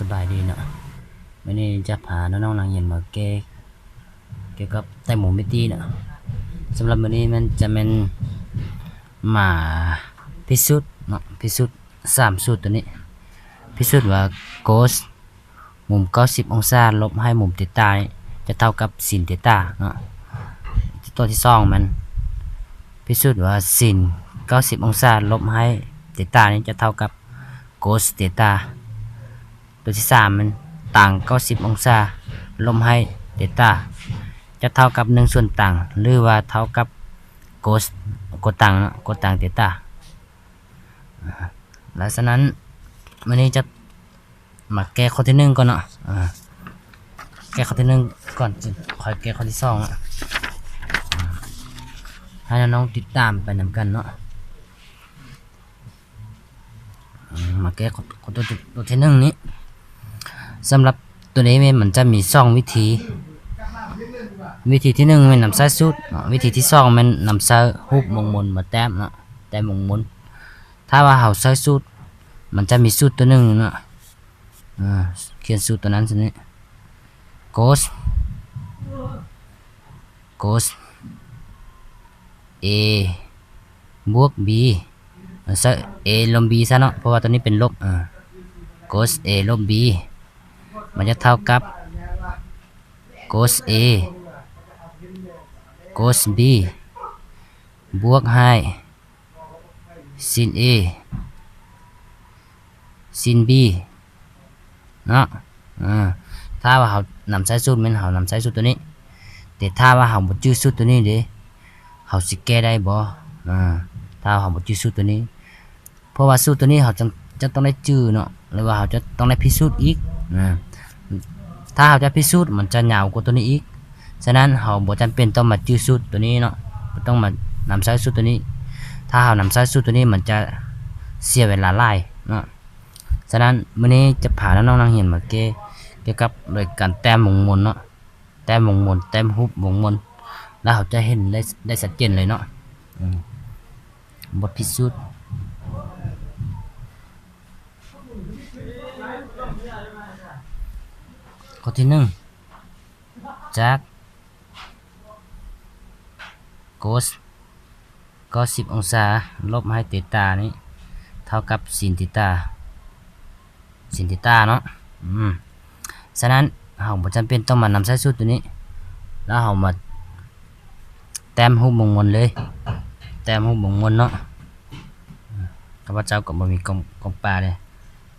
ສະບາຍດີເນາະ, ມື້ນີ້ຈະພານ້ອງໆນັກຮຽນມາແກ້ ກ່ຽວກັບແຕ້ມມຸມມິຕິເນາະ. ສຳລັບມື້ນີ້ມັນຈະແມ່ນມາພິສູດເນາະ, ພິສູດສາມສູດໂຕນີ້, ພິສູດວ່າໂກສມຸມເກົ້າສິບອົງສາລົບໃຫ້ມຸມເຕຕານີ້ຈະເທົ່າກັບຊີນເຕຕາເນາະ. ຕົວທີສອງແມ່ນພິສູດວ່າຊີນເກົ້າສິບອົງສາລົບໃຫ້ເຕຕານີ້ຈະເທົ່າກັບໂກສເຕຕາ. ຕົວທີສາມແມ່ນຕັງເກົ້າສິບອົງສາລົບໃຫ້ເຕຕາ ຈະເທົ່າກັບໜຶ່ງສ່ວນຕັງ ຫຼືວ່າເທົ່າກັບໂກສ ໂກຕັງເນາະ, ໂກຕັງເຕຕາ. ແລະສະນັ້ນ ມື້ນີ້ຈະມາແກ້ຂໍ້ທີໜຶ່ງກ່ອນເນາະ, ແກ້ຂໍ້ທີໜຶ່ງກ່ອນ ຈຶ່ງຄ່ອຍແກ້ຂໍ້ທີສອງເນາະ. ໃຫ້ນ້ອງໆຕິດຕາມໄປນຳກັນເນາະ. ມາແກ້ຂໍ້ ຂໍ້ຕົວ ຕົວທີໜຶ່ງນີ້. ສຳລັບຕົວນີ້ແມ່ນມັນຈະມີສອງວິທີ, ວິທີທີໜຶ່ງແມ່ນນຳໃຊ້ສູດເນາະ, ວິທີທີສອງແມ່ນນຳໃຊ້ຮູບວົງມົນມາແຕ້ມເນາະ, ແຕ້ມວົງມົນ. ຖ້າວ່າເຮົາໃຊ້ສູດ ມັນຈະມີສູດຕົວໜຶ່ງເນາະ, ອ່າ ຂຽນສູດຕົວນັ້ນຊະນີ້ ໂກສ ໂກສ ເອ ບວກ ບີ ເອີ ເອລົບບີຊະເນາະ, ເພາະວ່າຕົວນີ້ເປັນລົບ. ເອີ ໂກສເອລົບບີ ມັນຈະເທົ່າກັບໂກສເອ ໂກສບີ ບວກໃຫ້ຊີນເອ ຊີນບີເນາະ. ເອີ ຖ້າວ່າເຮົານຳໃຊ້ສູດ ແມ່ນເຮົານຳໃຊ້ສູດຕົວນີ້, ແຕ່ຖ້າວ່າເຮົາບໍ່ຈື່ສູດຕົວນີ້ເດ ເຮົາຊິແກ້ໄດ້ບໍ່? ເອີ ຖ້າເຮົາບໍ່ຈື່ສູດຕົວນີ້ ເພາະວ່າສູດຕົວນີ້ເຮົາຈະ ຈະຕ້ອງໄດ້ຈື່ເນາະ ຫຼືວ່າເຮົາຈະຕ້ອງໄດ້ພິສູດອີກນະ. ຖ້າເຮົາຈະພິສູດ ມັນຈະຍາວກວ່າຕົວນີ້ອີກ. ສະນັ້ນ ເຮົາບໍ່ຈຳເປັນຕ້ອງມາຈື່ສູດຕົວນີ້ເນາະ, ບໍ່ຕ້ອງມານຳໃຊ້ສູດຕົວນີ້. ຖ້າເຮົານຳໃຊ້ສູດຕົວນີ້ ມັນຈະເສຍເວລາຫຼາຍເນາະ. ສະນັ້ນ ມື້ນີ້ຈະພານ້ອງໆນັກຮຽນມາແກ້ ກ່ຽວກັບໂດຍການແຕ້ມວົງມົນເນາະ, ແຕ້ມວົງມົນ ແຕ້ມຮູບວົງມົນ ແລ້ວເຮົາຈະເຫັນໄດ້ ໄດ້ຊັດເຈນເລີຍເນາະ. ອືມ ບົດພິສູດ ຂໍ້ທີໜຶ່ງ ຈາກໂກສເກົ້າສິບອົງສາລົບໃຫ້ເຕຕານີ້ເທົ່າກັບຊີນເຕຕາ ຊີນເຕຕາເນາະ. ອືມ ສະນັ້ນ ເຮົາບໍ່ຈຳເປັນຕ້ອງມານຳໃຊ້ສູດຕົວນີ້ ແລ້ວເຮົາມາແຕ້ມຮູບວົງມົນເລີຍ, ແຕ້ມຮູບວົງມົນເນາະ. ຂ້າພະເຈົ້າກໍບໍ່ມີກອງ ກອງປາເດ້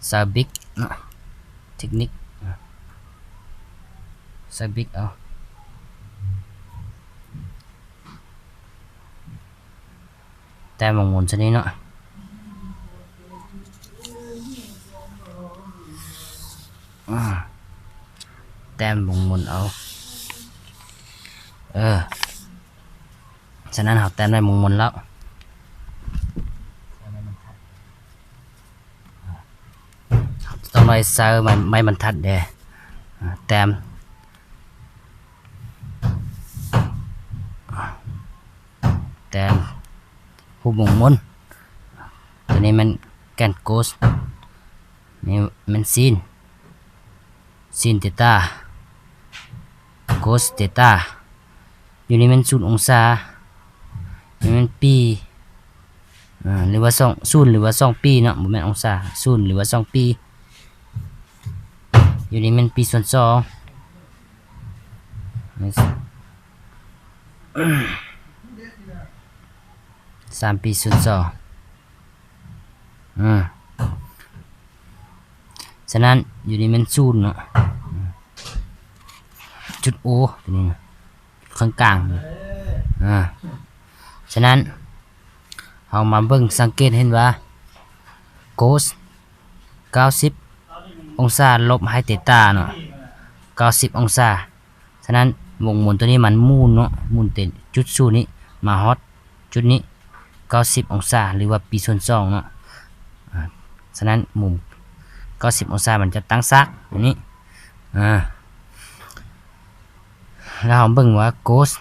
ໃຊ້ບິກເນາະ, ເທັກນິກ ໃຊ້ບິກເອົາ. ແຕ້ມວົງມົນຊະນີ້ເນາະ, ອາ ແຕ້ມວົງມົນເອົາ. ເອີ ສະນັ້ນເຮົາແຕ້ມໄດ້ວົງມົນແລ້ວ, ເຮົາຕ້ອງໄດ້ໃຊ້ໄມ້ ໄມ້ບັນທັດເດ້ ອາ ແຕ້ມ ແຕ້ມຮູບວົງມົນ. ຕົວນີ້ແມ່ນແກນໂກສ, ນີ້ແມ່ນຊີນ ຊີນເຕຕາ ໂກສເຕຕາ. ຢູ່ນີ້ແມ່ນສູນອົງສາ, ຢູ່ນີ້ແມ່ນປີ ອາ ຫຼືວ່າສອງ ສູນ ຫຼືວ່າສອງປີເນາະ, ບໍ່ແມ່ນອົງສາ, ສູນ ຫຼືວ່າສອງປີ. ຢູ່ນີ້ແມ່ນປີສ່ວນສອງ ສາມປີສ່ວນສອງ. ອາ ສະນັ້ນ ຢູ່ນີ້ແມ່ນສູນເນາະ, ຈຸດໂອ ຕົວນີ້ນະ ເຄິ່ງກາງ. ອາ ສະນັ້ນ ເຮົາມາເບິ່ງສັງເກດເຫັນວ່າ ໂກສເກົ້າສິບອົງສາລົບໃຫ້ເຕຕາເນາະ, ເກົ້າສິບອົງສາ. ສະນັ້ນ ວົງມົນຕົວນີ້ມັນໝູນເນາະ, ໝູນແຕ່ຈຸດສູນນີ້ມາຮອດຈຸດນີ້ ເກົ້າສິບອົງສາ ຫຼືວ່າປີສ່ວນສອງເນາະ. ອາ ສະນັ້ນ ມຸມເກົ້າສິບອົງສາມັນຈະຕັ້ງສາກຢູ່ນີ້. ອາ ແລ້ວເຮົາເບິ່ງວ່າໂກສ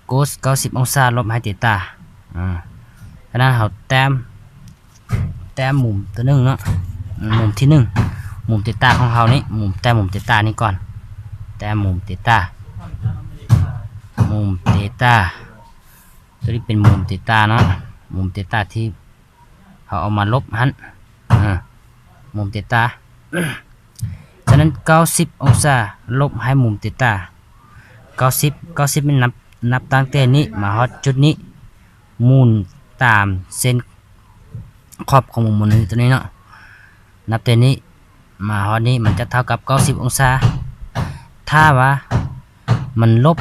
ໂກສເກົ້າສິບອົງສາລົບໃຫ້ເຕຕາ. ອາ ສະນັ້ນເຮົາແຕ້ມ ແຕ້ມມຸມຕົວໜຶ່ງເນາະ, ມຸມທີໜຶ່ງ ມຸ ມຸມເຕຕາຂອງເຮົານີ້ ມຸມ ແຕ້ມມຸມເຕຕານີ້ກ່ອນ ແຕ້ມມຸມເຕຕາ ມຸມເຕຕາ ຕົວນີ້ເປັນມຸມເຕຕາເນາະ ມຸມເຕຕາທີ່ເຮົາເອົາມາລົບຫັ້ນ ເອີ ມຸມເຕຕາ ສະນັ້ນ ເກົ້າສິບອົງສາລົບໃຫ້ມຸມເຕຕາ ເກົ້າສິບ ເກົ້າສິບນີ້ນັບ ນັບຕັ້ງແຕ່ນີ້ມາຮອດຈຸດນີ້ ໝູນຕາມເສັ້ນຂອບຂອງວົງມົນຕົວນີ້ເນາະ ນັບແຕ່ນີ້ມາຮອດນີ້ ມັນຈະເທົ່າກັບເກົ້າສິບອົງສາ ຖ້າວ່າມັນລົບ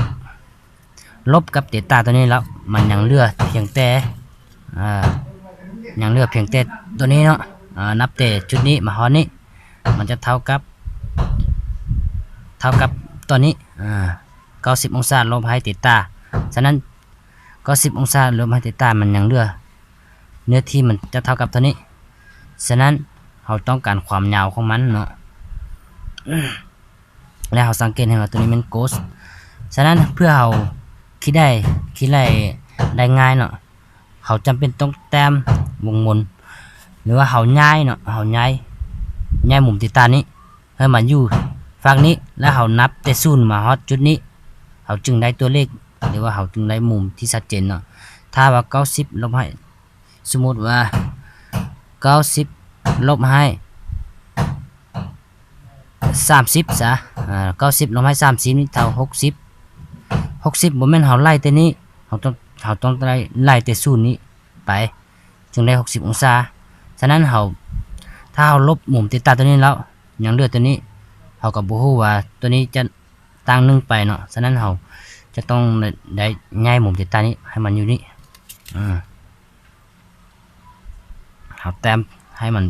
ລົບກັບເຕຕາຕົວນີ້ແລ້ວ ມັນຍັງເຫຼືອພຽງແຕ່ ເອີ ຍັງເຫຼືອພຽງແຕ່ຕົວນີ້ເນາະ ເອີ ນັບແຕ່ຈຸດນີ້ມາຮອດນີ້ ມັນຈະເທົ່າກັບ ເທົ່າກັບຕົວນີ້ ເອີ ເກົ້າສິບອົງສາລົບໃຫ້ເຕຕາ ສະນັ້ນ ເກົ້າສິບອົງສາລົບໃຫ້ເຕຕາ ມັນຍັງເຫຼືອ ເນື້ອທີ່ມັນຈະເທົ່າກັບເທົ່ານີ້ ສະນັ້ນ ເຮົາຕ້ອງການຄວາມຍາວຂອງມັນເນາະ ແລະ ເຮົາສັງເກດເຫັນວ່າຕົວນີ້ແມ່ນໂກສ ສະນັ້ນ ເພື່ອເຮົາຄິດໄດ້ ຄິດໄລ່ໄດ້ງ່າຍເນາະ ເຮົາຈຳເປັນຕ້ອງແຕ້ມວົງມົນ ຫຼືວ່າເຮົາຍ້າຍເນາະ ເຮົາຍ້າຍ ຍ້າຍມຸມເຕຕານີ້ ໃຫ້ມາຢູ່ຟາກນີ້ ແລ້ວເຮົານັບແຕ່ສູນມາຮອດຈຸດນີ້ ເຮົາຈຶ່ງໄດ້ຕົວເລກ ຫຼືວ່າເຮົາຈຶ່ງໄດ້ມຸມທີ່ຊັດເຈນເນາະ ຖ້າວ່າເກົ້າສິບລົບໃຫ້ ສົມມຸດວ່າເກົ້າສິບລົບໃຫ້ສາມສິບຊະ ເກົ້າສິບລົບໃຫ້ສາມສິບນີ້ເທົ່າຫົກສິບ ຫົກສິບບໍ່ແມ່ນເຮົາໄລ່ແຕ່ນີ້ ເຮົາຕ້ອງ ເຮົາຕ້ອງໄລ່ ໄລ່ແຕ່ສູນນີ້ໄປ ຈຶ່ງໄດ້ຫົກສິບອົງສາ ສະນັ້ນເຮົາ ຖ້າເຮົາລົບມຸມເຕຕາຕົວນີ້ແລ້ວ ຍັງເຫຼືອຕົວນີ້ ເຮົາກໍບໍ່ຮູ້ວ່າຕົວນີ້ຈະຕ່າງໜຶ່ງໄປເນາະ ສະນັ້ນເຮົາຈະຕ້ອງໄດ້ ໄດ້ຍ້າຍມຸມເຕຕານີ້ໃຫ້ມັນຢູ່ນີ້ ເຮົາແຕ້ມໃຫ້ມັນ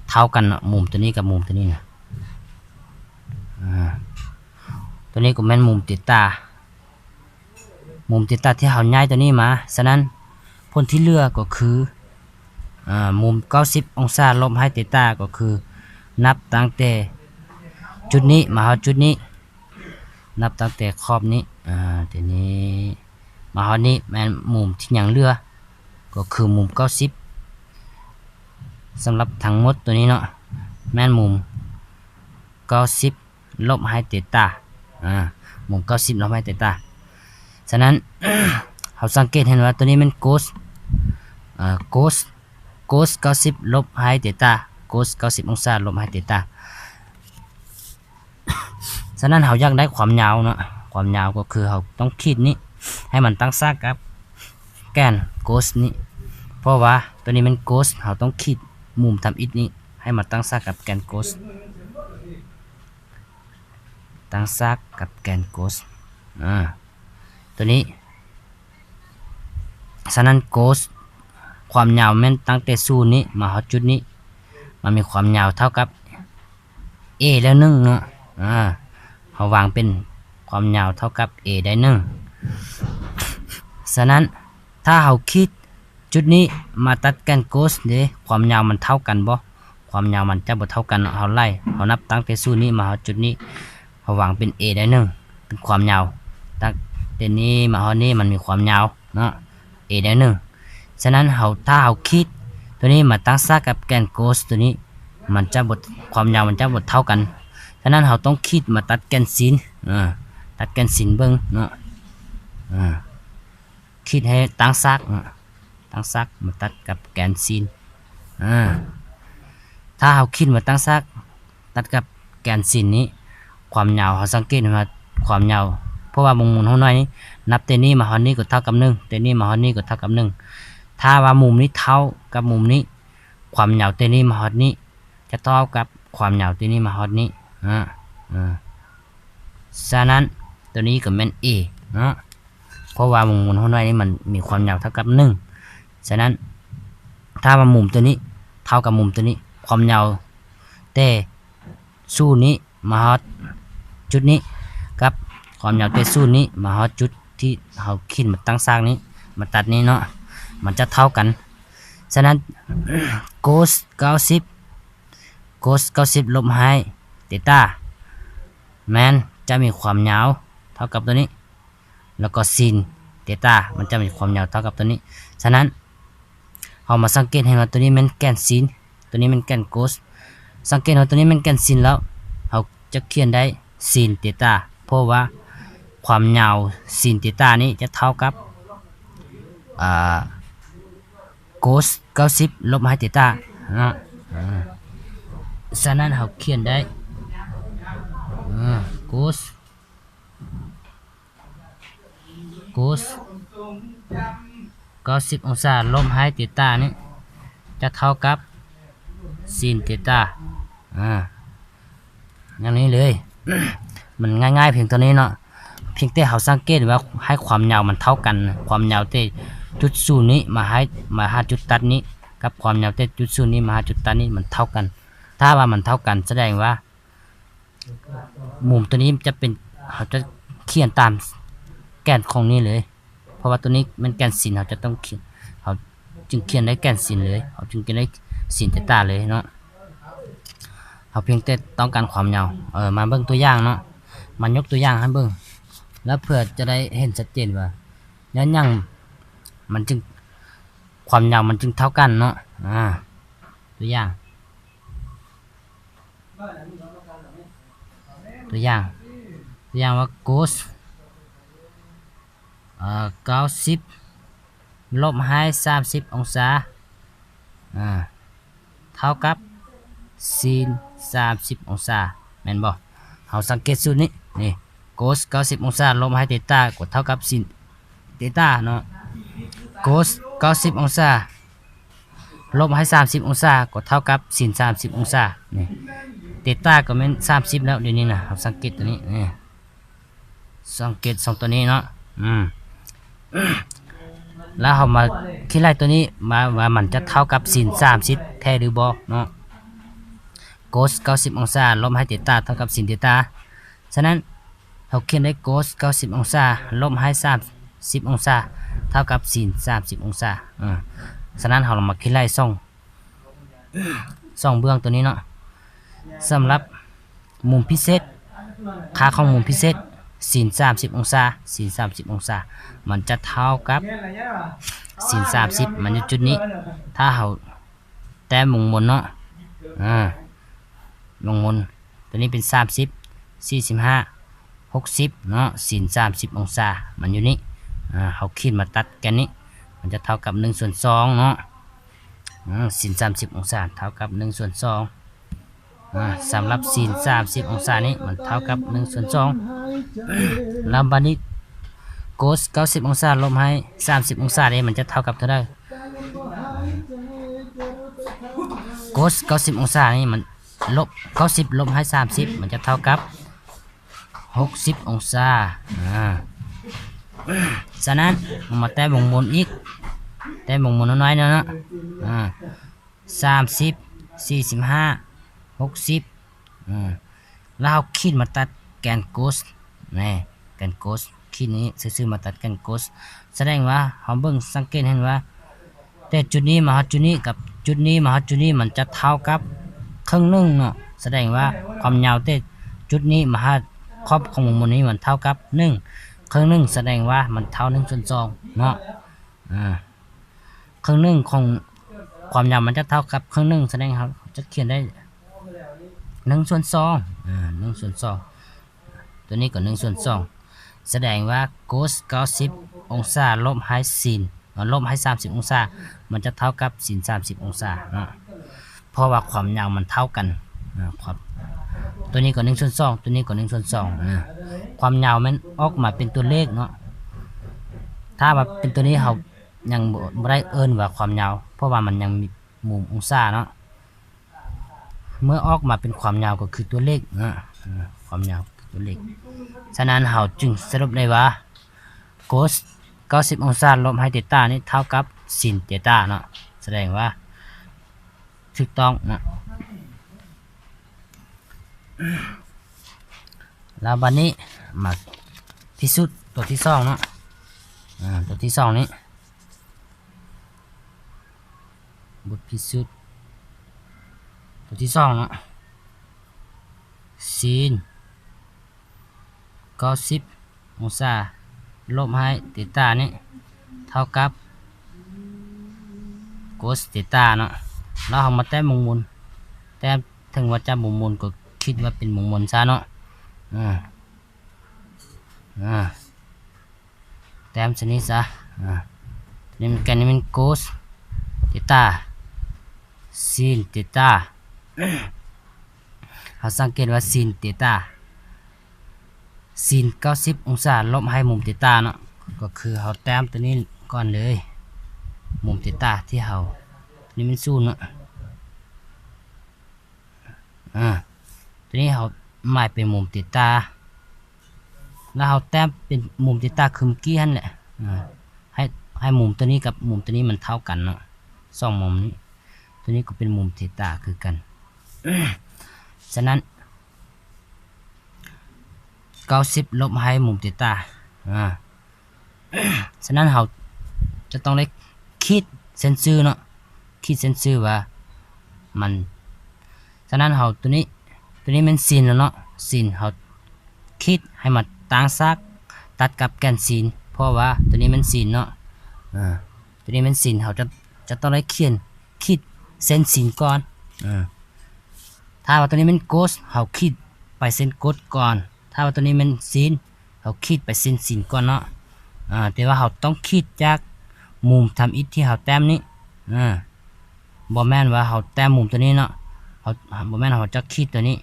ເທົ່າກັນເນາະ ມຸມຕົວນີ້ກັບມຸມຕົວນີ້ນະ ຕົວນີ້ກໍແມ່ນມຸມເຕຕາ ມຸມເຕຕາທີ່ເຮົາຍ້າຍຕົວນີ້ມາ ສະນັ້ນ ຜົນທີ່ເຫຼືອກໍຄື ອາ ມຸມເກົ້າສິບອົງສາລົບໃຫ້ເຕຕາ ກໍຄືນັບຕັ້ງແຕ່ຈຸດນີ້ມາຮອດຈຸດນີ້ ນັບຕັ້ງແຕ່ຂອບນີ້ ອາ ຕົວນີ້ມາຮອດນີ້ ແມ່ນມຸມທີ່ຍັງເຫຼືອ ກໍຄືມຸມເກົ້າສິບ ສຳລັບທັງໝົດຕົວນີ້ເນາະ ແມ່ນມຸມເກົ້າສິບ ລົບໃຫ້ເຕຕາ ອາ ມຸມເກົ້າສິບລົບໃຫ້ເຕຕາ ສະນັ້ນ ເຮົາສັງເກດເຫັນວ່າຕົວນີ້ແມ່ນໂກສ ອາ ໂກສ ໂກສເກົ້າສິບລົບໃຫ້ເຕຕາ ໂກສເກົ້າສິບອົງສາລົບໃຫ້ເຕຕາ ສະນັ້ນເຮົາຢາກໄດ້ຄວາມຍາວເນາະ ຄວາມຍາວກໍຄືເຮົາຕ້ອງຂີດນີ້ ໃຫ້ມັນຕັ້ງສາກກັບແກນໂກສນີ້ ເພາະວ່າຕົວນີ້ແມ່ນໂກສ ເຮົາຕ້ອງຂີດມຸມທຳອິດນີ້ ໃຫ້ມັນຕັ້ງສາກກັບແກນໂກສ ຕັ້ງສາກກັບແກນໂກສ ອາ ຕົວນີ້ ສະນັ້ນໂກສ ຄວາມຍາວແມ່ນຕັ້ງແຕ່ສູນນີ້ມາຮອດຈຸດນີ້ ມັນມີຄວາມຍາວເທົ່າກັບເອແລ້ວໜຶ່ງເນາະ ອາ ເຮົາວາງເປັນຄວາມຍາວເທົ່າກັບເອໄດ້ໜຶ່ງ ສະນັ້ນ ຖ້າເຮົາຂີດຈຸດນີ້ມາຕັດແກນໂກສເດ ຄວາມຍາວມັນເທົ່າກັນບໍ່? ຄວາມຍາວມັນຈະບໍ່ເທົ່າກັນເນາະ ເຮົາໄລ່ ເຮົານັບຕັ້ງແຕ່ສູນນີ້ມາຮອດຈຸດນີ້ ເຮົາວາງເປັນເອໄດ້ໜຶ່ງ ເປັນຄວາມຍາວ ຕັ້ງແຕ່ນີ້ມາຮອດນີ້ມັນມີຄວາມຍາວເນາະ ເອໄດ້ໜຶ່ງ ສະນັ້ນເຮົາ ຖ້າເຮົາຂີດຕົວນີ້ມາຕັ້ງສາກກັບແກນໂກສຕົວນີ້ ມັນຈະບໍ່ ຄວາມຍາວມັນຈະບໍ່ເທົ່າກັນ ສະນັ້ນເຮົາຕ້ອງຂີດມາຕັດແກນຊີນ ເອີ ຕັດແກນຊີນເບິ່ງເນາະ ເອີ ຂີດໃຫ້ຕັ້ງສາກເນາະ ຕັ້ງສາກມາຕັດກັບແກນຊີນ ອາ ຖ້າເຮົາຂີດມາຕັ້ງສາກຕັດກັບແກນຊີນນີ້ ຄວາມຍາວ ເຮົາສັງເກດເຫັນວ່າຄວາມຍາວ ເພາະວ່າວົງມົນຫົວໜ່ວຍນີ້ ນັບແຕ່ນີ້ມາຮອດນີ້ກໍເທົ່າກັບໜຶ່ງ ແຕ່ນີ້ມາຮອດນີ້ກໍເທົ່າກັບໜຶ່ງ ຖ້າວ່າມຸມນີ້ເທົ່າກັບມຸມນີ້ ຄວາມຍາວແຕ່ນີ້ມາຮອດນີ້ ຈະເທົ່າກັບຄວາມຍາວແຕ່ນີ້ມາຮອດນີ້ ອາ ເອີ ສະນັ້ນ ຕົວນີ້ກໍແມ່ນເອເນາະ ເພາະວ່າວົງມົນຫົວໜ່ວຍນີ້ມັນມີຄວາມຍາວເທົ່າກັບໜຶ່ງ ສະນັ້ນ ຖ້າວ່າມຸມຕົວນີ້ເທົ່າກັບມຸມຕົວນີ້ ຄວາມຍາວແຕ່ສູນນີ້ມາຮອດຈຸດນີ້ ກັບຄວາມຍາວແຕ່ສູນນີ້ມາຮອດຈຸດທີ່ເຮົາຂີດມາຕັ້ງສາກນີ້ ມາຕັດນີ້ເນາະ ມັນຈະເທົ່າກັນ ສະນັ້ນ ໂກສເກົ້າສິບ ໂກສເກົ້າສິບລົບໃຫ້ເຕຕາ ແມ່ນຈະມີຄວາມຍາວເທົ່າກັບຕົວນີ້ ແລ້ວກໍຊີນເຕຕາ ມັນຈະມີຄວາມຍາວເທົ່າກັບຕົວນີ້ ສະນັ້ນ ເຮົາມາສັງເກດເຫັນວ່າຕົວນີ້ແມ່ນແກນຊີນ ຕົວນີ້ແມ່ນແກນໂກສ ສັງເກດວ່າຕົວນີ້ແມ່ນແກ່ນຊິນແລ້ວ ເຮົາຈະຂຽນໄດ້ຊິນເຕຕາ ເພາະວ່າຄວາມຍາວຊິນເຕຕານີ້ຈະເທົ່າກັບ ອ່າ ໂກສເກົ້າສິບລົບໃຫ້ເຕຕາເນາະ. ເອີ ສະນັ້ນເຮົາຂຽນໄດ້ ເອີ ໂກສ ໂກສເກົ້າສິບອົງສາລົບໃຫ້ເຕຕານີ້ ຈະເທົ່າກັບຊິນເຕຕາ ອາ ຢ່າງນີ້ເລີຍ. ມັນງ່າຍໆພຽງເທົ່ານີ້ເນາະ. ພຽງແຕ່ເຮົາສັງເກດວ່າໃຫ້ຄວາມຍາວມັນເທົ່າກັນ, ຄວາມຍາວແຕ່ຈຸດສູນນີ້ມາໃຫ້ ມາຫາຈຸດຕັດນີ້ ກັບຄວາມຍາວແຕ່ຈຸດສູນນີ້ມາຫາຈຸດຕັດນີ້ ມັນເທົ່າກັນ. ຖ້າວ່າມັນເທົ່າກັນ ສະແດງວ່າມຸມຕົວນີ້ຈະເປັນ ເຮົາຈະຂຽນຕາມແກ່ນຂອງນີ້ເລີຍ. ເພາະວ່າຕົວນີ້ແມ່ນແກ່ນຊິນ ເຮົາຈະຕ້ອງຂຽນ ເຮົາຈຶ່ງຂຽນໄດ້ແກ່ນຊິນເລີຍ ເຮົາຈຶ່ງຂຽນໄດ້ຊິນເຕຕາເລີຍເນາະ. ເຮົາພຽງແຕ່ຕ້ອງການຄວາມຍາວ. ເອີ ມາເບິ່ງຕົວຢ່າງເນາະ ມາຍົກຕົວຢ່າງໃຫ້ເບິ່ງ ແລ້ວເພື່ອຈະໄດ້ເຫັນຊັດເຈນວ່າຍ້ອນຫຍັງມັນຈຶ່ງ ຄວາມຍາວມັນຈຶ່ງເທົ່າກັນເນາະ. ອາ ຕົວຢ່າງ ຕົວຢ່າງ ຕົວຢ່າງວ່າໂກສ ເອີ ເກົ້າສິບລົບໃຫ້ສາມສິບອົງສາ ອາ ເທົ່າກັບຊິນສາມສິບອົງສາ ແມ່ນບໍ່? ເຮົາສັງເກດສູດນີ້ ນີ້ ໂກສເກົ້າສິບອົງສາລົບໃຫ້ເຕຕາ ກໍເທົ່າກັບຊິນເຕຕາເນາະ. ໂກສເກົ້າສິບອົງສາ ລົບໃຫ້ສາມສິບອົງສາ ກໍເທົ່າກັບຊິນສາມສິບອົງສາ. ນີ້ ເຕຕາກໍແມ່ນສາມສິບແລ້ວ ດຽວນີ້ນະ ເຮົາສັງເກດຕົວນີ້ ນີ້ ສັງເກດສອງຕົວນີ້ເນາະ. ອືມ ແລ້ວເຮົາມາຄິດໄລ່ຕົວນີ້ ວ່າ ວ່າມັນຈະເທົ່າກັບຊິນສາມສິບແທ້ຫຼືບໍ່ເນາະ. ໂກສເກົ້າສິບອົງສາລົບໃຫ້ເຕຕາ ເທົ່າກັບຊິນເຕຕາ. ສະນັ້ນ ເຮົາຂຽນໄດ້ໂກສເກົ້າສິບອົງສາລົບໃຫ້ສາມສິບອົງສາ ເທົ່າກັບຊິນສາມສິບອົງສາ. ເອີ ສະນັ້ນ ເຮົາລອງມາຄິດໄລ່ສອງ ສອງເບື້ອງຕົວນີ້ເນາະ. ສຳລັບມຸມພິເສດ ຄ່າຂອງມຸມພິເສດ ຊິນສາມສິບອົງສາ ຊິນສາມສິບອົງສາ ມັນຈະເທົ່າກັບຊິນສາມສິບ ມັນຢູ່ຈຸດນີ້. ຖ້າເຮົາ ແຕ້ມວົງມົນເນາະ ອາ ວົງມົນ ຕົວນີ້ເປັນສາມສິບ ສີ່ສິບຫ້າ ຫົກສິບເນາະ ຊິນສາມສິບອົງສາ ມັນຢູ່ນີ້. ອາ ເຮົາຂີດມາຕັດແກ່ນນີ້ ມັນຈະເທົ່າກັບໜຶ່ງສ່ວນສອງເນາະ. ອາ ຊິນສາມສິບອົງສາເທົ່າກັບໜຶ່ງສ່ວນສອງ. ອາ ສຳລັບຊິນສາມສິບອົງສານີ້ ມັນເທົ່າກັບໜຶ່ງສ່ວນສອງ. ແລ້ວບາດນີ້ ໂກສເກົ້າສິບອົງສາລົບໃຫ້ສາມສິບອົງສາເດ ມັນຈະເທົ່າກັບເທົ່າໃດ? ໂກສເກົ້າສິບອົງສານີ້ ມັນລົບ ເກົ້າສິບລົບໃຫ້ສາມສິບ ມັນຈະເທົ່າກັບຫົກສິບອົງສາ. ອາ ສະນັ້ນ ເຮົາມາແຕ້ມວົງມົນອີກ ແຕ້ມວົງມົນນ້ອຍໆເນາະ. ອາ ສາມສິບ ສີ່ສິບຫ້າ ຫົກສິບ ອາ ແລ້ວເຮົາຂີດມາຕັດແກ່ນໂກສ ແນ ແກ່ນໂກສ ຂີດນີ້ຊື່ໆມາຕັດແກ່ນໂກສ ສະແດງວ່າເຮົາເບິ່ງສັງເກດເຫັນວ່າ ແຕ່ຈຸດນີ້ມາຮອດຈຸດນີ້ ກັບຈຸດນີ້ມາຮອດຈຸດນີ້ ມັນຈະເທົ່າກັບເຄິ່ງໜຶ່ງເນາະ. ສະແດງວ່າຄວາມຍາວແຕ່ຈຸດນີ້ມາຮອດຂອບຂອງວົງມົນນີ້ ມັນເທົ່າກັບໜຶ່ງ ເຄິ່ງໜຶ່ງ ສະແດງວ່າມັນເທົ່າໜຶ່ງສ່ວນສອງເນາະ. ອາ ເຄິ່ງໜຶ່ງຂອງຄວາມຍາວມັນຈະເທົ່າກັບເຄິ່ງໜຶ່ງ ສະແດງເຮົາຈະຂຽນໄດ້ໜຶ່ງສ່ວນສອງ ອາ ໜຶ່ງສ່ວນສອງ ຕົວນີ້ກໍໜຶ່ງສ່ວນສອງ ສະແດງວ່າໂກສເກົ້າສິບອົງສາລົບໃຫ້ຊິນ ລົບໃຫ້ສາມສິບອົງສາ ມັນຈະເທົ່າກັບຊິນສາມສິບອົງສາເນາະ ເພາະວ່າຄວາມຍາວມັນເທົ່າກັນ. ອາ ຄວາມ ຕົວນີ້ກໍໜຶ່ງສ່ວນສອງ ຕົວນີ້ກໍໜຶ່ງສ່ວນສອງ ອາ ຄວາມຍາວແມ່ນອອກມາເປັນຕົວເລກເນາະ. ຖ້າວ່າເປັນຕົວນີ້ເຮົາຍັງບໍ່ ບໍ່ໄດ້ເອີ້ນວ່າຄວາມຍາວ ເພາະວ່າມັນຍັງມີມຸມອົງສາເນາະ. ເມື່ອອອກມາເປັນຄວາມຍາວກໍຄືຕົວເລກເນາະ ຄວາມຍາວຄືຕົວເລກ. ສະນັ້ນເຮົາຈຶ່ງສະຫຼຸບໄດ້ວ່າ ໂກສເກົ້າສິບອົງສາລົບໃຫ້ເຕຕານີ້ເທົ່າກັບຊິນເຕຕາເນາະ ສະແດງວ່າຖືກຕ້ອງເນາະ. ແລ້ວບັດນີ້ມາພິສູດຕົວທີສອງເນາະ ອາ ຕົວທີສອງນີ້ ບົດພິສູດຕົວທີສອງເນາະ ຊິນເກົ້າສິບອົງສາລົບໃຫ້ເຕຕານີ້ເທົ່າກັບໂກສເຕຕາເນາະ. ແລ້ວເຮົາມາແຕ້ມວົງມົນ ແຕ້ມ ເຖິງວ່າຈະບໍ່ໝູນກໍຄິດວ່າເປັນວົງໝູນຊະເນາະ. ອາ ອາ ແຕ້ມຊະນີ້ຊະ. ອາ ນີ້ມັນ ແກນນີ້ມັນ cos ເຕຕາ sin ເຕຕາ. ເຮົາສັງເກດວ່າ sin ເຕຕາ sin ເກົ້າສິບອົງສາລົບໃຫ້ມຸມເຕຕາເນາະ. ກໍຄືເຮົາແຕ້ມຕົວນີ້ກ່ອນເລີຍ ມຸມເຕຕາທີ່ເຮົາ ນີ້ແມ່ນສູນເນາະ. ອາ ຕົວນີ້ເຮົາໝາຍເປັນມຸມເຕຕາ ແລ້ວເຮົາແຕ້ມເປັນມຸມເຕຕາຄືເມື່ອກີ້ຫັ້ນແຫຼະ. ອາ ໃຫ້ ໃຫ້ມຸມຕົວນີ້ກັບມຸມຕົວນີ້ມັນເທົ່າກັນເນາະ ສອງມຸມນີ້ ຕົວນີ້ກໍເປັນມຸມເຕຕາຄືກັນ. ສະນັ້ນ ເກົ້າສິບລົບໃຫ້ມຸມເຕຕາ. ອາ ສະນັ້ນເຮົາຈະຕ້ອງໄດ້ຂີດເສັ້ນຊື່ເນາະ ຂີດເສັ້ນຊື່ວ່າມັນ ສະນັ້ນເຮົາ ຕົວນີ້ ຕົວນີ້ແມ່ນ sin ແລ້ວເນາະ sin ເຮົາຂີດໃຫ້ມາຕັ້ງສາກຕັດກັບແກນ sin ເພາະວ່າຕົວນີ້ແມ່ນ sin ເນາະ. ອາ ຕົວນີ້ແມ່ນ sin ເຮົາຈະ ຈະຕ້ອງໄດ້ຂຽນ ຂີດເສັ້ນ sin ກ່ອນ. ອາ ຖ້າວ່າຕົວນີ້ແມ່ນ cos ເຮົາຂີດໄປເສັ້ນ cos ກ່ອນ ຖ້າວ່າຕົວນີ້ແມ່ນ sin ເຮົາຂີດໄປເສັ້ນ sin ກ່ອນເນາະ. ອາ ແຕ່ວ່າເຮົາຕ້ອງຂີດຈາກມຸມທຳອິດທີ່ເຮົາແຕ້ມນີ້. ອາ ບໍ່ແມ່ນວ່າເຮົາແຕ້ມມຸມຕົວນີ້ເນາະ ເຮົາ ບໍ່ແມ່ນເຮົາຈະຂີດຕົວນີ້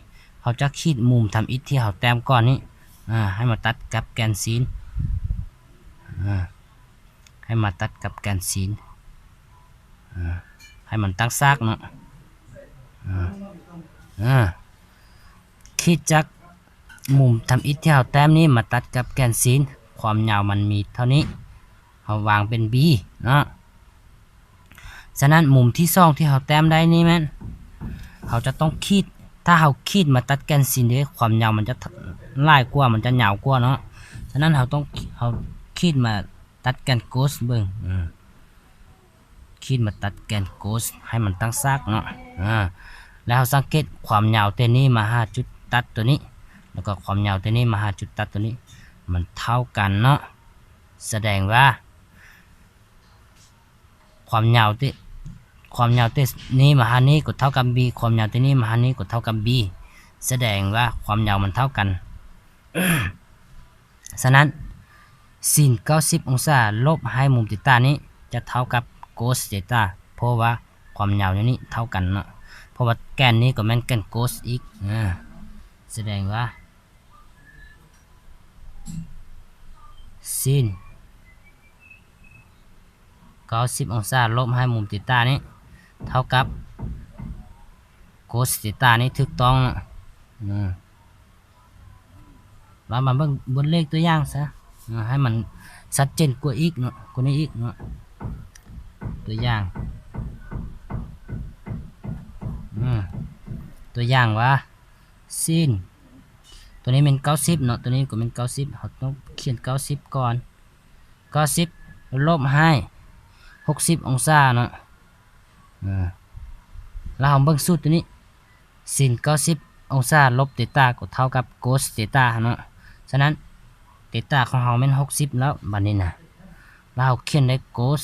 ເຮົາຈະຂີດມຸມທຳອິດທີ່ເຮົາແຕ້ມກ່ອນນີ້ ອາ ໃຫ້ມາຕັດກັບແກນ sin. ອາ ໃຫ້ມາຕັດກັບແກນ sin. ອາ ໃຫ້ມັນຕັ້ງສາກເນາະ. ອາ ອາ ຂີດຈາກມຸມທຳອິດທີ່ເຮົາແຕ້ມນີ້ມາຕັດກັບແກນ sin ຄວາມຍາວມັນມີເທົ່ານີ້ ເຮົາວາງເປັນ B ເນາະ. ສະນັ້ນ ມຸມທີສອງທີ່ເຮົາແຕ້ມໄດ້ນີ້ແມ່ນ ເຮົາຈະຕ້ອງຂີດ ຖ້າເຮົາຂີດມາຕັດແກນ sin ເດ້ ຄວາມຍາວມັນຈະຫຼາຍກວ່າ ມັນຈະຍາວກວ່າເນາະ. ສະນັ້ນ ເຮົາຕ້ອງ ເຮົາຂີດມາຕັດແກນ cos ເບິ່ງ ອາ ຂີດມາຕັດແກນ cos ໃຫ້ມັນຕັ້ງສາກເນາະ. ອາ ແລ້ວເຮົາສັງເກດຄວາມຍາວແຕ່ນີ້ມາຫາຈຸດຕັດຕົວນີ້ ແລ້ວກໍຄວາມຍາວແຕ່ນີ້ມາຫາຈຸດຕັດຕົວນີ້ ມັນເທົ່າກັນເນາະ. ສະແດງວ່າ ຄວາມຍາວແຕ່ ຄວາມຍາວແຕ່ນີ້ມາຫານີ້ກໍເທົ່າກັບ B ຄວາມຍາວແຕ່ນີ້ມາຫານີ້ກໍເທົ່າກັບ B ສະແດງວ່າຄວາມຍາວມັນເທົ່າກັນ. ສະນັ້ນ sin ເກົ້າສິບອົງສາລົບໃຫ້ມຸມເຕຕານີ້ຈະເທົ່າກັບ cos ເຕຕາ ເພາະວ່າຄວາມຍາວຢູ່ນີ້ເທົ່າກັນເນາະ ເພາະວ່າແກນນີ້ກໍແມ່ນແກນ cos ອີກ. ອາ ສະແດງວ່າ sin ເກົ້າສິບອົງສາລົບໃຫ້ມຸມເຕຕານີ້ເທົ່າກັບ cos ເຕຕານີ້ຖືກຕ້ອງເນາະ. ອາ ລະມາເບິ່ງບົດເລກຕົວຢ່າງຊະ ອາ ໃຫ້ມັນຊັດເຈນກວ່າອີກເນາະ ກວ່ານີ້ອີກເນາະ. ຕົວຢ່າງ ອາ ຕົວຢ່າງວ່າ sin ຕົວນີ້ແມ່ນເກົ້າສິບເນາະ ຕົວນີ້ກໍແມ່ນເກົ້າສິບ ເຮົາຕ້ອງຂຽນເກົ້າສິບກ່ອນ ເກົ້າສິບລົບໃຫ້ຫົກສິບອົງສາເນາະ. ອາ ແລ້ວເຮົາເບິ່ງສູດຕົວນີ້ sin ເກົ້າສິບອົງສາລົບເຕຕາກໍເທົ່າກັບ cos ເຕຕາເນາະ. ສະນັ້ນ ເຕຕາຂອງເຮົາແມ່ນຫົກສິບແລ້ວ ບັດນີ້ນະ ແລ້ວເຮົາຂຽນໄດ້ cos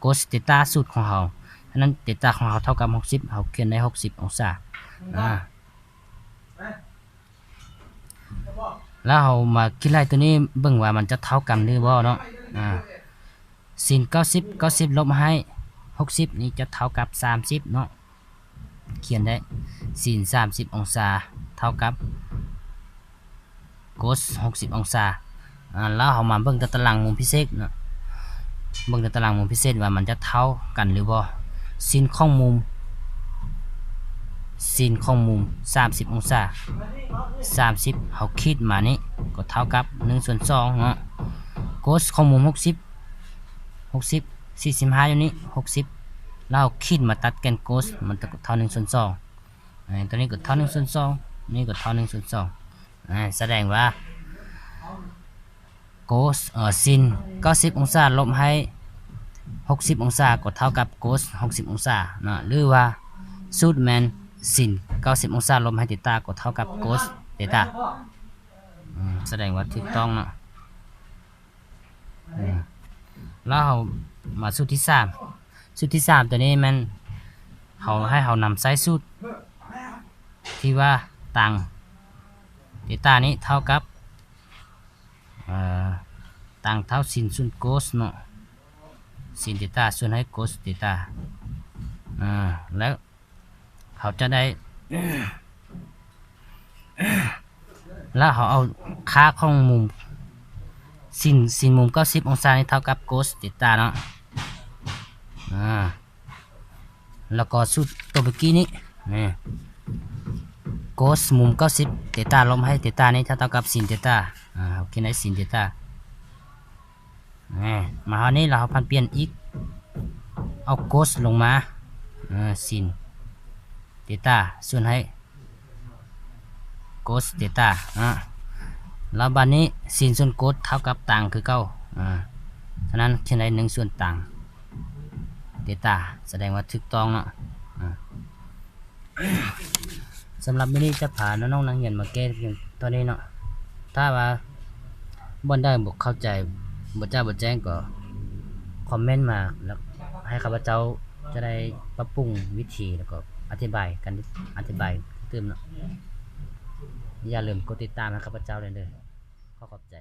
cos ເຕຕາສູດຂອງເຮົາ. ສະນັ້ນ ເຕຕາຂອງເຮົາເທົ່າກັບຫົກສິບ ເຮົາຂຽນໄດ້ຫົກສິບອົງສາ. ອາ ແລ້ວເຮົາມາຄິດໄລ່ຕົວນີ້ເບິ່ງວ່າມັນຈະເທົ່າກັນຫຼືບໍ່ເນາະ. ອາ sin ເກົ້າສິບ ເກົ້າສິບລົບໃຫ້ຫົກສິບນີ້ຈະເທົ່າກັບສາມສິບເນາະ. ຂຽນໄດ້ sin ສາມສິບອົງສາເທົ່າກັບ cos ຫົກສິບອົງສາ. ອາ ແລ້ວເຮົາມາເບິ່ງຕາຕະລາງມຸມພິເສດເນາະ ເບິ່ງຕາຕະລາງມຸມພິເສດວ່າມັນຈະເທົ່າກັນຫຼືບໍ່. sin ຂອງມຸມ sin ຂອງມຸມສາມສິບອົງສາ ສາມສິບ ເຮົາຂີດມານີ້ກໍເທົ່າກັບໜຶ່ງສ່ວນສອງເນາະ. cos ຂອງມຸມຫົກສິບ ຫົກສິບ ສີ່ສິບຫ້າຢູ່ນີ້ ຫົກສິບ ແລ້ວເຮົາຂີດມາຕັດແກນ cos ມັນກໍເທົ່າໜຶ່ງສ່ວນສອງ. ອາ ຕົວນີ້ກໍເທົ່າໜຶ່ງສ່ວນສອງ ນີ້ກໍເທົ່າໜຶ່ງສ່ວນສອງ. ອາ ສະແດງວ່າ cos ເອີ sin ເກົ້າສິບອົງສາລົບໃຫ້ຫົກສິບອົງສາກໍເທົ່າກັບ cos ຫົກສິບອົງສາເນາະ ຫຼືວ່າສູດແມ່ນ sin ເກົ້າສິບອົງສາລົບໃຫ້ເຕຕາກໍເທົ່າກັບ cos ເຕຕາ. ອາ ສະແດງວ່າຖືກຕ້ອງເນາະ. ອາ ແລ້ວເຮົາມາສູດທີສາມ ສູດທີສາມຕົວນີ້ແມ່ນເຮົາ ໃຫ້ເຮົານຳໃຊ້ສູດ ທີ່ວ່າຕ່າງເຕຕານີ້ເທົ່າກັບ ເອີ ຕ່າງເທົ່າຊິນສ່ວນໂກສເນາະ ຊິນເຕຕາສ່ວນໃຫ້ໂກສເຕຕາ ເອີ ແລ້ວເຮົາຈະໄດ້ ແລ້ວເຮົາເອົາຄ່າຂອງມຸມຊິນ ຊິນມຸມເກົ້າສິບອົງສານີ້ເທົ່າກັບໂກສເຕຕາເນາະ ອາ ແລ້ວກໍສູດຕົວເມື່ອກີ້ນີ້ ນີ້ ໂກສມຸມເກົ້າສິບ ເຕຕາລົບໃຫ້ເຕຕານີ້ເທົ່າກັບຊິນເຕຕາ ອາ ເຮົາຂຽນໃຫ້ຊິນເຕຕາ ນີ້ ມາຮອດນີ້ແລ້ວເຮົາຜັນປ່ຽນອີກ ເອົາໂກສລົງມາ ເອີ ຊິນເຕຕາສ່ວນໃຫ້ ໂກສເຕຕາ ອາ ແລ້ວບາດນີ້ຊິນສ່ວນໂກສເທົ່າກັບຕາງຄືເກົ່າ ອາ ສະນັ້ນຂຽນໄດ້ໜຶ່ງສ່ວນຕາງເຕຕາ ສະແດງວ່າຖືກຕ້ອງເນາະ ອາ ສຳລັບມື້ນີ້ຈະພານ້ອງໆນັກຮຽນມາແກ້ພຽງເທົ່ານີ້ເນາະ ຖ້າວ່າບ່ອນໃດບໍ່ເຂົ້າໃຈ ບໍ່ຈະບໍ່ແຈ້ງກໍຄອມເມັນມາ ແລ້ວໃຫ້ຂ້າພະເຈົ້າຈະໄດ້ປັບປຸງວິທີ ແລ້ວກໍອະທິບາຍ ການອະທິບາຍຕື່ມເນາະ ຢ່າລືມກົດຕິດຕາມໃຫ້ຂ້າພະເຈົ້າແດ່ເດີ ຂໍຂອບໃຈ.